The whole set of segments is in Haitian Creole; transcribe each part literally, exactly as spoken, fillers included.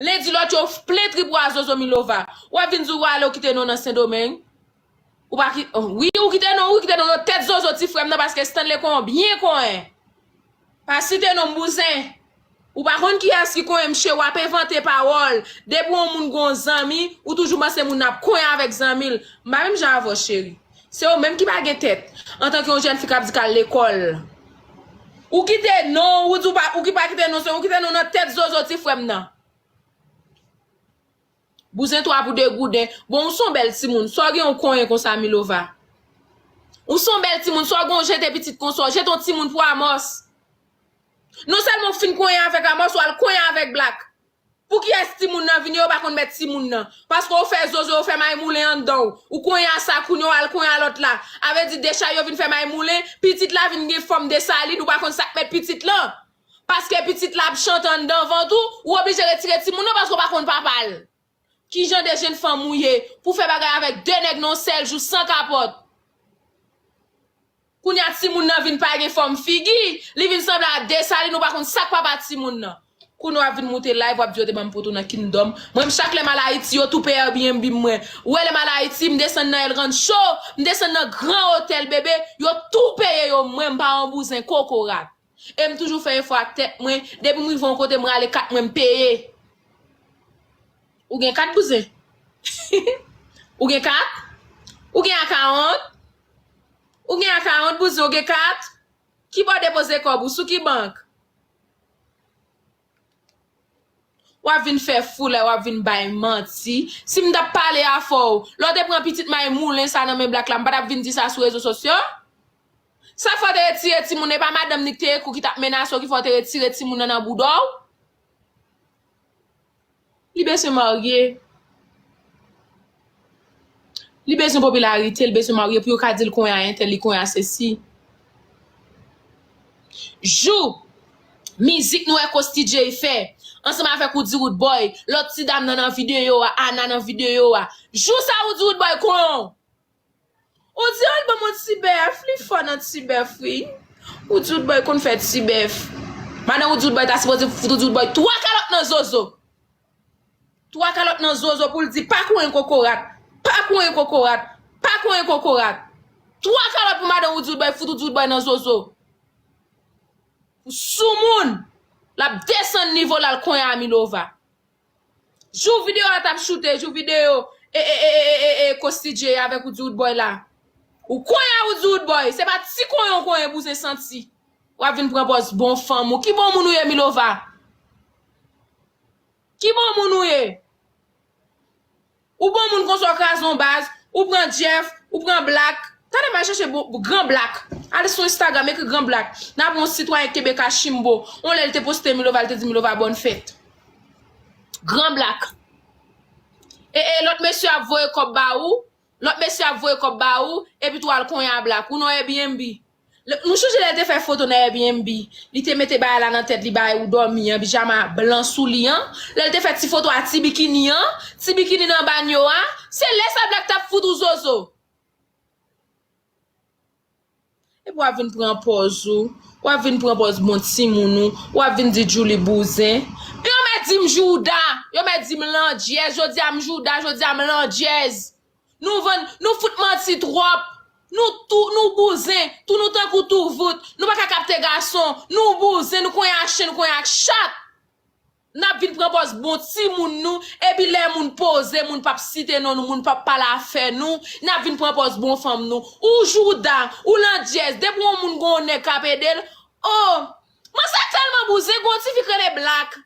Lendi lòt yo plen trip ou a Zozo Milova. W ap vin di w ale w kite non nan Sendomeng. Ou pa ki, wi, ou kite non, ou kite non nan tèt Zozo ti frè m nan paske Stanley konyen byen konyen. Pa site non m bouzen. Ou pa konn kiyès ki konyen mche, w ap envante pawòl. Depi yon moun gon zanmi, ou toujou panse moun nan ap konyen avèk zanmi l. M pa menm jan avè w cheri. Se ou menm ki pa gen tèt. Antanke yon jèn fi k ap di k al lekòl. Ou kite non, ou di w pa, ou ki pa kite non, se ou kite non nan tèt Zozo ti frè m nan. Bouzen twa pou de gouden. Bon, ou se yon bèl timoun. Sa w gen yon konyen konsa, Milova? Ou se yon bèl timoun. Sa w gen yon jete pitit konsa? W jete yon timoun pou Amòs. Non sèlman w fin konyen avèk Amòs, w al konyen avèk Black. Pou kiyès timoun nan vini, yo pa konn mèt timoun nan. Paske w fè zozo, yo fè maymoulen anndan w. Ou konyen a sa kounye a, w al konyen a lòt la. A vle di, Deshay yo vin fè maymoulen, pitit la vin gen fòm Desalin, ou pa konn sa k mèt pitit lan. Paske pitit la ap chante anndan vant ou, ou oblije retire timoun nan paske w pa konn papa l. Ki jan de jèn fanm ou ye pou fè bagay avèk de nèg nan yon sèl jou san kapòt? Kounye a timoun nan vin pa gen fòm figi, li vin sanble a Desalin, ou pa konn sa k papa timoun nan. Kounye a w ap vin moute live, w ap di yo te ban m poto nan Kingdom. Mwen, m chak lè m al Ayiti, yo tou peye Airbnb mwen. Ou wè lè m al Ayiti, m desann nan El Rancho, m desann nan gran otèl bebe, yo tou peye yo, mwen m pa yon bouzen kokorat. E m toujou fè efò ak tèt mwen. Depi m rive yon kote, m rale kat mwen, m peye. Ou gen kat, bouzen? Ou gen kat? Ou gen akawont? Ou gen akawont, bouzen? Ou gen kat? Ki bò w depoze kòb ou? Sou ki bank? W ap vin fè fou la, w ap vin bay manti. Si m t ap pale afè w, lè w te pran pitit maymoulen sa nan men Black la, m pa t ap vin di sa sou rezo sosyo? Sa fè w te retire timoun nan, e pa madanm ni k te ekri w ki t ap menase w ki fè w te retire timoun nan nan bouda w? Li bezwen marye. Li bezwen popilarite, li bezwen marye pou yo ka di l konyen a entèl, li konyen a sesi. Jou mizik nou wè Costi J fè ansanm avèk Roody Roodboy, lòt ti dam nan nan videyo a, Ana nan videyo a. Jou sa Roody Roodboy konyen w. Ou di al ban m yon ti bèf, li fò nan ti bèf, wi. Roody Roodboy konn fè ti bèf. Madan Roody Roodboy ta sipoze fout Roody Roodboy twa kalòt nan zozo. Twa kalòt nan zozo pou l di pa konyen kokorat, pa konyen kokorat, pa konyen kokorat. Twa kalòt pou madan Roody Roodboy fout Roody Roodboy nan zozo. Pou soumoun, l ap desann nivo l al konyen a Milova. Jou videyo a t ap choute, jou videyo e, e, e, e, e, e, Costi J avèk Roody Roodboy la. Ou konyen a Roody Roodboy, se pa ti konyen w konyen bouzen santi. W ap vin pran pòz bon fanm ou. Ki bon moun ou ye, Milova? Ki bon moun ou ye? Ou bon moun konsa w kraze yon baz, ou pran Jeff, ou pran Black. Tande m al chèche bon, Gran Black. Ale sou Instagram, ekri Gran Black. N ap wè yon sitwayen kenbe kachimbo. On lè l te poste Milova, l te di Milova bòn fèt. Gran Black. E, e lòt mesye ap voye kòb ba ou. Lòt mesye ap voye kòb ba ou. Epi tou al konyen a Black. Ou nan Airbnb. Lè, nou sonje lè l te fè foto nan Airbnb. Li te mete bagay la nan tèt li, bagay ou dòmi an, pijama blan sou li an. Lè l te fè ti foto a ti bikini an, ti bikini nan banyo a. Se lè sa Black t ap fout ou zozo. Epi w ap vin pran pòz ou, w ap vin pran pòz bon timoun ou, w ap vin di Djouly bouzen. Yo mèt di m jouda, yo mèt di m landjèz, jodi a m jouda, jodi a m landjèz. Nou vann, nou fout manti twòp. Nou tou, nou bouzen, tou nou tankou tou vout. Nou pa ka kapte gason, nou bouzen, nou konyen ak chen, nou konyen ak chat. N ap vin pran pòz bon timoun nou, epi lè moun poze, moun p ap site non nou, moun p ap pale afè nou, n ap vin pran pòz bon fanm nou. Ou jouda, ou landjèz, depi yon moun gon yon nèg k ap ede l, o, manzè tèlman bouzen, gon ti fi k rele Black.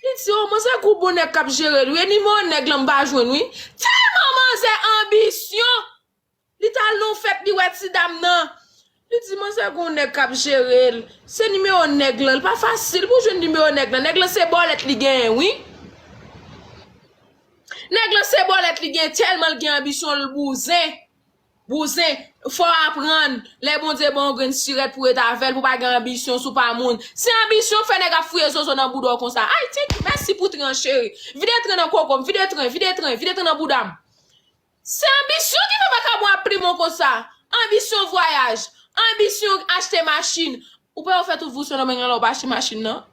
Li di, o, manzè gon bon nèg k ap jere l, wi, e nimewo nèg lan m pa jwenn, wi. Tèlman manzè anbisyon. Li t al nan yon fèt, li wè ti dam nan. Li di, manzè gon nèg k ap jere l. Se nimewo nèg lan. Li pa fasil pou jwenn nimewo nèg lan. Nèg lan se bòlèt li genyen, wi. Nèg lan se bòlèt li genyen, tèlman l gen anbisyon, l bouzen. Bouzen, fò w aprann. Lè Bondye ba w yon grenn sirèt pou w ret avè l, pou w pa gen anbisyon si w pa moun. Se anbisyon k fè nèg ap fouye zozo nan bouda w konsa. Ay, thank you, mèsi pou tren an, cheri. Vide tren nan koko m, vide tren, vide tren, vide tren nan bouda m. Se anbisyon ki fè vakabon ap plimen w konsa. Anbisyon vwayaj. Anbisyon achte machin. Ou pa wè w fè tout vou Sendomeng lan lè w pa achte machin nan?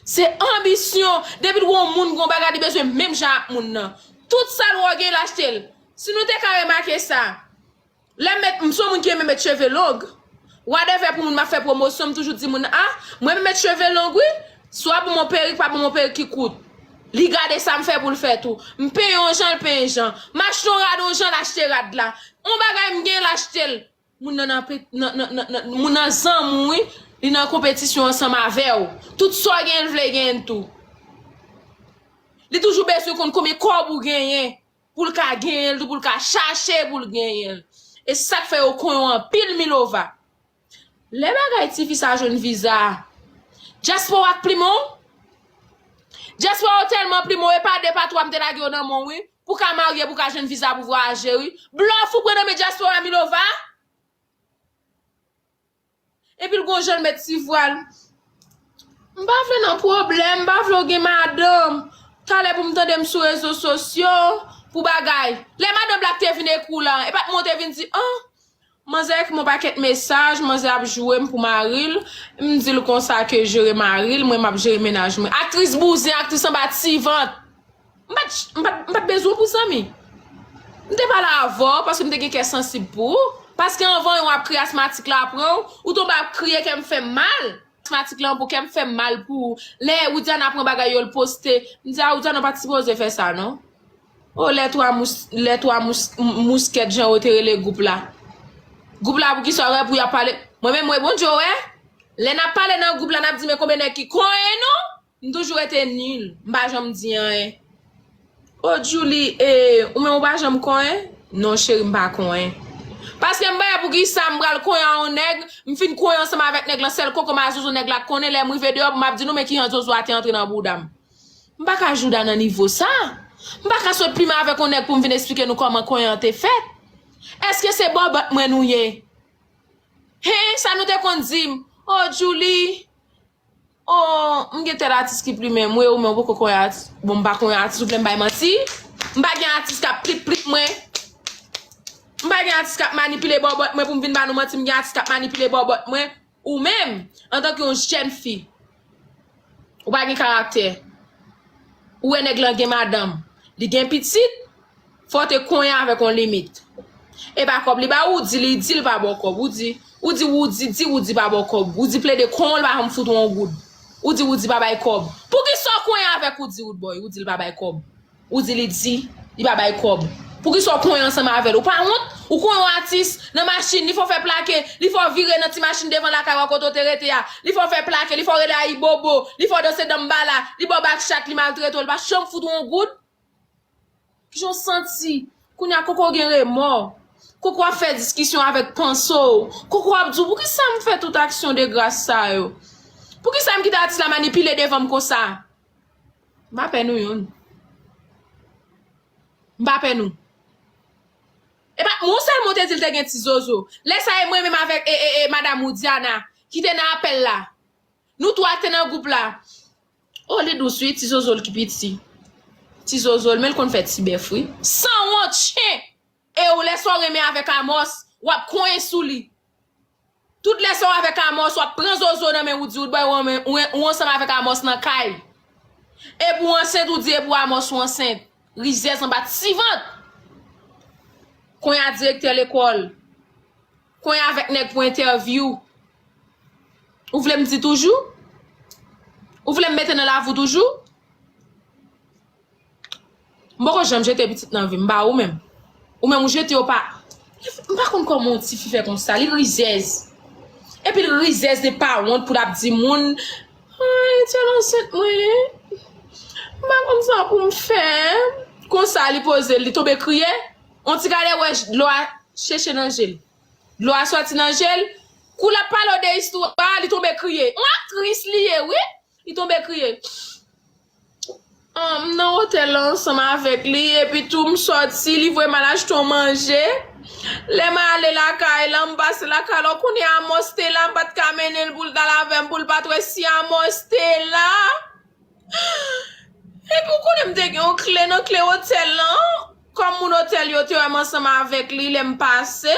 Se anbisyon. Depi l wè yon moun gen yon bagay, li bezwen menm jan ak moun nan. Tout sa l wè w gen, l achte l. Si nou te ka remake sa, lè m met, m se yon moun ki renmen met cheve long. Whatever pou moun m ap fè pwomosyon, m toujou di moun, ah, mwen renmen met cheve long, wi. Si w ap ban m yon perik, pa ban m yon perik ki kout. Li gade sa m fè pou l fè tou. M penyen yon jan, l penyen jan. M achte yon rad yon jan, l achte rad la. Yon bagay m gen, l achte l. Moun nan, nan, pe- nan, nan, nan, nan, moun nan zanmi w, wi. Li nan konpetisyon ansanm avè w. Tout sa w genyen, l vle genyen tou. Li toujou bezwen konn konbyen kòb ou genyen pou l ka genyen l tou, pou l ka chache pou l genyen l. E se sa k fè yo konyen w anpil, Milova. Lè bagay tifi sa jwenn viza, dyaspora k plimen w. Dyaspora yo tèlman plimen w, e pa de pa twa m te lage yo nan men w, wi. Pou ka marye, pou ka jwenn viza pou vwayaje, wi. Blòf ou pran nan men dyaspora, Milova. Epi l gon jan l met ti vwal. M pa vle nan pwoblèm, m pa vle w gen madanm. Talè pou m tande m sou rezo sosyo, pou bagay. Lè madanm Black te vin ekri w la, e pa t mwen w te vin di, an, manzè ekri m yon pakèt mesaj, manzè ap joure m pou mari l. M di l konsa ke jere mari l, mwen m ap jere mennaj mwen. Aktris bouzen, aktris anba ti vant. M pa t, m pa t, m pa t bezwen w pou zanmi. M te pale avè w paske m te gen kè sansib pou ou. Paske anvan yon ap kriye, asmatik la pran w, ou tonbe ap kriye, kè m fè m mal. Asmatik la pou kè m fè m mal pou ou. Lè Widiana pran bagay yo, l poste, m di a Widiana pa t sipoze fè sa non. O lè twa mous, lè twa mous, mouskèt jan yo te rele gwoup la. Gwoup la pou kisa w wè pou y ap pale. Mwen menm mwen Bondye w wè. Lè n ap pale nan gwoup la, n ap di men konbyen nèg ki konyen nou. M toujou rete nil. M pa janm di anyen. O Djouly, e, ou menm ou pa janm konyen? Non, cheri, m pa konyen. Paske m pa wè poukisa m pral konyen a yon nèg, m fin konyen ansanm avèk nèg lan, sèl koko mazozo nèg la konnen, lè m rive deyò, m ap di nou men kijan zozo a te antre nan bouda m. M pa ka jouda nan nivo sa. M pa ka sot plimen avèk yon nèg pou m vin esplike nou kòman konyen an te fèt. Èske se bòbòt mwen nou ye? Hen, sa nou te konn di m? O Djouly, o, m gen tèl atis ki plimen m, wi, ou men ou poko konyen atis. Bon, m pa konyen atis, ou vle m bay manti? M pa gen atis k ap plip plip mwen. M pa gen atis k ap manipile bòbòt mwen pou m vin ba nou manti, m gen atis k ap manipile bòbòt mwen. Ou menm, antanke yon jèn fi, ou pa gen karaktè. Ou wè nèg lan gen madanm, li gen pitit, fò w te konyen avèk yon limit. E pa kòb li ba ou, ou di li, di l pa ba w kòb. Ou di, ou di, ou di, di, ou di pa ba w kòb. Ou di plede konyen w, l pa janm fout ou yon goud. Ou di, ou di pa bay kòb. Poukisa w konyen avèk ou di Roodboy, ou di l pa bay kòb? Ou di li di, li pa bay kòb. Poukisa w konyen ansanm avè l? Ou pa wont? Ou konyen yon atis nan machin, li fè w fè plake, li fè w vire nan ti machin devan lakay ou a kote w te rete a, li fè w fè plake, li fè w rele Ayibobo, li fè w danse danmbala, li ba w bakchat, li maltrete w, li pa janm fout ou yon goud. Kijan w santi? Kounye a koko gen remò. Koko ap fè diskisyon avèk panse w. Koko ap di w, poukisa m fè tout aksyon de gras sa yo? Poukisa m kite atis la manipile devan m konsa? M pa pè nou youn. M pa pè nou. E pa mwen sèlman w te di l te gen ti zozo. Lè sa e mwen menm avèk e, e, e, madanm ou Diana ki te nan apèl la. Nou twa k te nan gwoup la. O, li dous wi, ti zozo l ki piti. Ti zozo l, men l konn fè ti bèf wi. Sanwont chen! E ou lè sa w renmen avèk Amos, w ap konyen sou li. Tout lè sa w avèk Amos, w ap pran zozo nan men Roody, Roodboy, ou ansanm avèk Amos nan kay. Epi w ansent, ou di epi w Amos ou ansent. Rizèz anba ti vant. Konyen a direktè lekòl. Konyen avèk nèg pou entèvyou. Ou vle m di toujou? Ou vle m mete nan lavi w toujou? M poko janm jete pitit nan vi m, m pa ou menm. Ou menm ou jete yo pa. M pa konn kòman yon tifi fè konsa, li rizèz. Epi l rizèz, li pa wont pou l ap di moun, ay, tèl ansent mwen. M pa konn sa pou m fè. Konsa li poze l, li tonbe kriye. On ti gade wè dlo a cheche nan je l. Dlo a sòti nan je l. Kou l ap pale w de istwa a, li tonbe kriye. On aktris li ye, wi. Li tonbe kriye. Ah, m nan otèl la ansanm avèk li, epi tou m sòti, li voye m al achte yon manje. Lè m ale lakay la, m pase lakay la, w konnen Amos te la, m pa t ka mennen l pou l t al avè m, pou l pa t wè si Amos te la. Epi w konnen m te gen yon kle nan kle otèl lan. Kòm moun otèl yo te wè m ansanm avèk li lè m pase,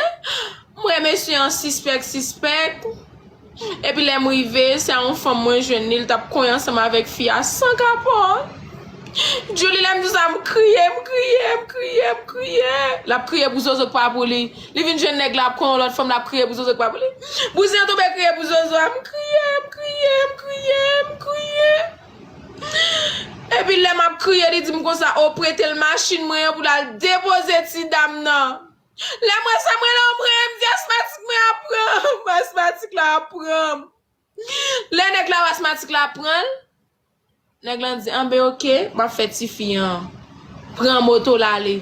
m wè mesye an sispèk, sispèk. Epi lè m rive, se yon fanm mwen jwenn li, l t ap konyen ansanm avèk fi a san kapòt. Djouly, lè m di w sa, m kriye, m kriye, m kriye, m kriye. L ap kriye pou zozo k pa pou li. Li vin jwenn nèg la ap konyen yon lòt fanm, l ap kriye pou zozo k pa pou li. Bouzen an tonbe kriye pou zozo a, m kriye, m kriye, m kriye, m kriye. Epi lè m ap kriye, li di m konsa, o, prete l machin mwen an pou l al depoze ti dam nan. Lè m wè sa, m rele anmwey, m di, asmatik mwen ap pran m, asmatik la ap pran m. Lè nèg la wè asmatik la ap pran l, nèg lan di, anben oke, m ap fè tifi an pran moto l ale.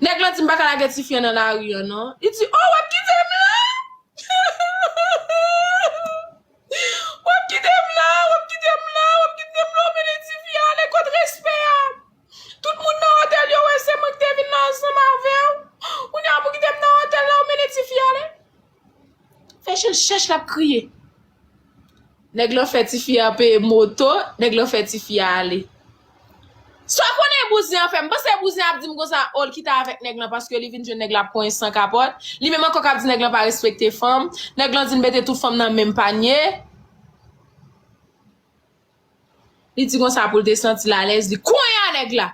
Nèg lan di, m pa ka lage tifi an nan lari an non. Li di, o, w ap kite m la? W ap kite m la, w ap kite m la, w ap kite m la, w mennen tifi a ale, kot respè a? Tout moun nan otèl yo wè se mwen ki te vin la ansanm avè w. Kounye a pou kite m nan otèl la, w mennen tifi a ale. Fè chèch chèch l ap kriye. Nèg lan fè tifi a peye moto, nèg lan fè tifi a ale. Sa w konnen bouzen an fè? M panse bouzen ap di m konsa, o, l kite avèk nèg lan paske li vin jwenn nèg la ap konyen san kapòt. Li menm ankò k ap di nèg lan pa respekte fanm. Nèg lan di l mete tout fanm nan menm panye. Li di konsa pou l te santi l alèz, li konyen a nèg la.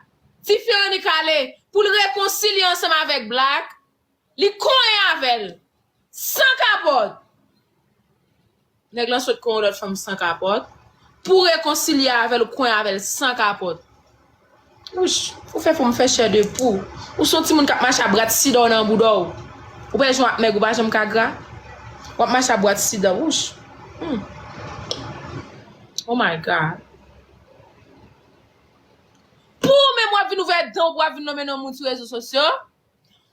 Tifi an annik ale pou l rekonsilye ansanm avèk Black. Li konyen avè l san kapòt. Nèg lan sot konyen yon lòt fanm san kapòt. Pou rekonsilye avè l, ou konyen avè l san kapòt. Wouch, ou fè fò m fè chè de pou. Ou se yon timoun k ap mache a brat sida w nan bouda w. Ou pa jwenn ap mèg, ou pa janm ka gra. W ap mache a brat sida, wouch. Hmm. Oh my God. Pou ou menm w ap vin ouvè dan w, pou w ap vin nonmen non moun sou rezo sosyo.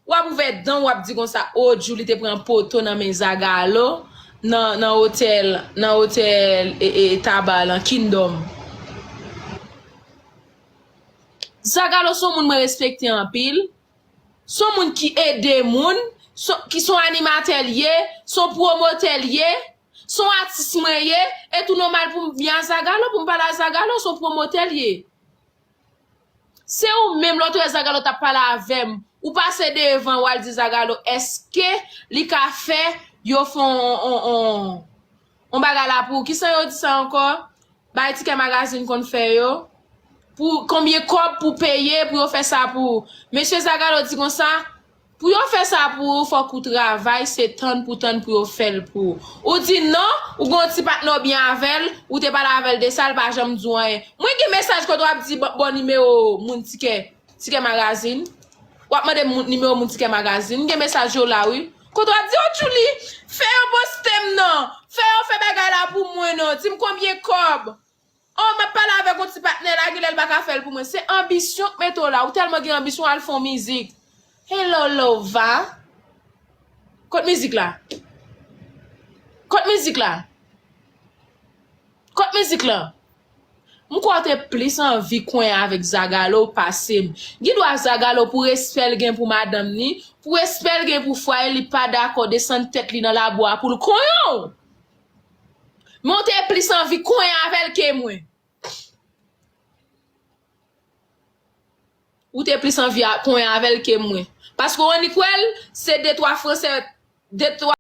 W ap ouvè dan w, w ap di konsa, o, Djouly te pran poto nan men Zagalo, nan, nan otèl, nan otèl, e, e, Taba lan, Kingdom. Zagalo se yon moun mwen respekte anpil. Se yon moun ki ede moun, se, ki se yon animatè l ye, se yon pwomotè l ye, se yon atis mwen ye, e tou nòmal pou m vin a Zagalo, pou m pale a Zagalo, se yon pwomotè l ye. Se ou menm, lòt wè Zagalo t ap pale avè m. Ou pase devan, w al di Zagalo, èske li ka fè yo fè on, on, on, on bagay la pou ou? Kisa yo di sa ankò? Bay Tikè Magazine konn fè yo. Pou konbyen kòb pou peye, pou yo fè sa pou ou? Mesye Zagalo di konsa, pou yo fè sa pou ou, fòk ou travay, se tann pou tann pou yo fè l pou ou. Ou di non, ou gen yon ti patnè w byen avè l, ou te pale avè l de sa, l pa janm di w anyen. Mwen gen mesaj kote w ap di, ban, ban nimewo moun Tikè, Tikè Magazine. W ap mande moun, nimewo moun Tikè Magazine. M gen mesaj yo la, wi. Kote w ap di, o, Djouly, fè yo poste m non. Fè yo fè bagay la pou mwen non. Di m konbyen kòb. O, m ap pale avèk yon ti patnè la, genlè l pa ka fè l pou mwen. Se anbisyon k mete w la. Ou tèlman gen anbisyon, al fè yon mizik. Hello, Lova. Kot mizik la? Kot mizik la? Kot mizik la? M kwè w te plis anvi konyen avèk Zagalo pase m. Gen dwa Zagalo pou respè l gen pou madanm ni, pou respè l gen pou fwaye, li pa dakò desann tèt li nan labou a pou l konyen w. Men w te plis anvi konyen avè l ke mwen. Ou te plis anvi a, konyen avè l ke mwen. Paske w annik wè l, se de twa fransè, de twa